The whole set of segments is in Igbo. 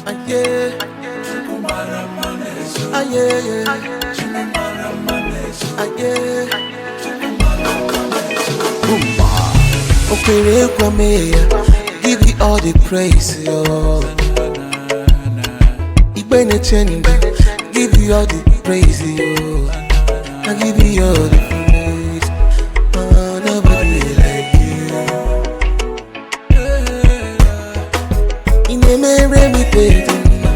Aye. Aye. Aye. Okwere ekwe mee ya, give you all the praise, yo. Igbe na-eche ndụ, give you all the praise, yo. I give you all the praise. Oh, nobody like you. Ị na-emere m ikpe dị mma.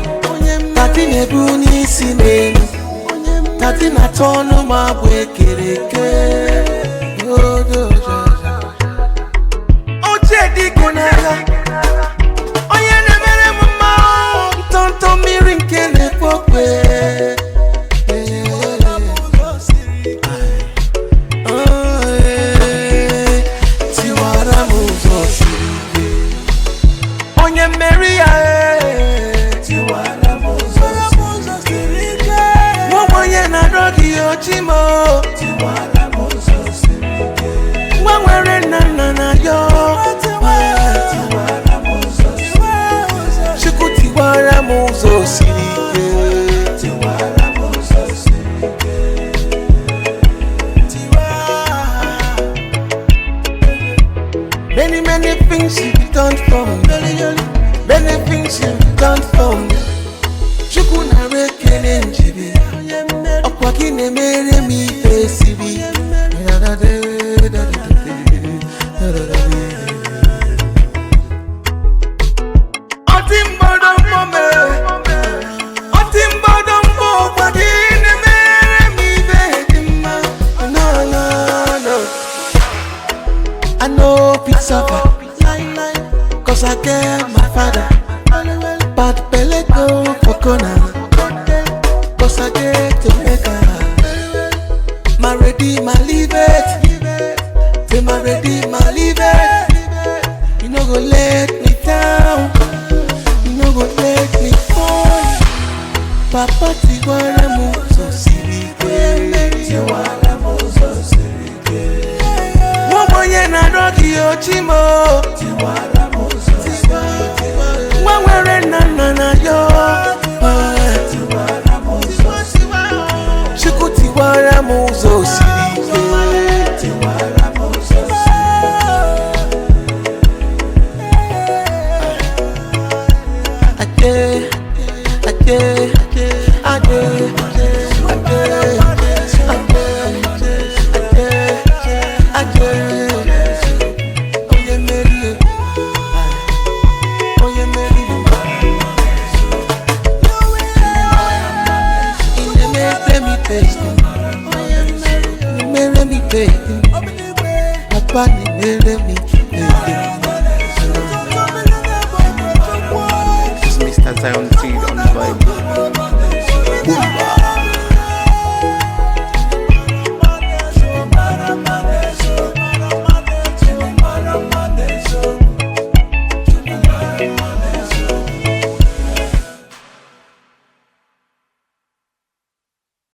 Tati na-ebu n'isi m elu. Tati na-atọ ọnụ m abụ ekere eke. Oh, do, do, do. Oche dịkụ n'agha. Onye na-emere m mma, ntọntọ mmiri nke na-ekpo okwe. Oh, eh, tiwara m ụzọ siri ike. Onye mmeri ya, eh, tiwara m ụzọ siri ike. Nwa onye na-arịọ gị ochi m, oh. Nwa nwere nna nna na ya. Chukwu tiwara m ụzọ siri ike. Many, many things you've done for me. Many things you've done for me. Chukwu nara ekele njibi. Ọkwa gị na-emere m ife siri. Ọtị mgbọdọ mbọ mere. Ọtị mgbọdọ mbọ ọkwa gị na-emere m ife dị mma. No, no, no. I know fit suffer, 'cause I get my father. Bad belle go for corner, 'cause I get to make her. My ready, my leave it. Say my ready, my leave it. You no go let me down. You no go let me fall. Papa tiwara m ụzọ siri ike. Nwa onye na-arịọ gị ochi m o. Nwa nwere nna nna na ya. Chukwu tiwara m ụzọ siri ike. Aye, aye, aye, aye, aye, aye, aye. Onye mmeri, onye mmeri. Ị na-emere m ife, na-emere m ife, papa na-emere m ife. It's Mr. Zion T on the vibe.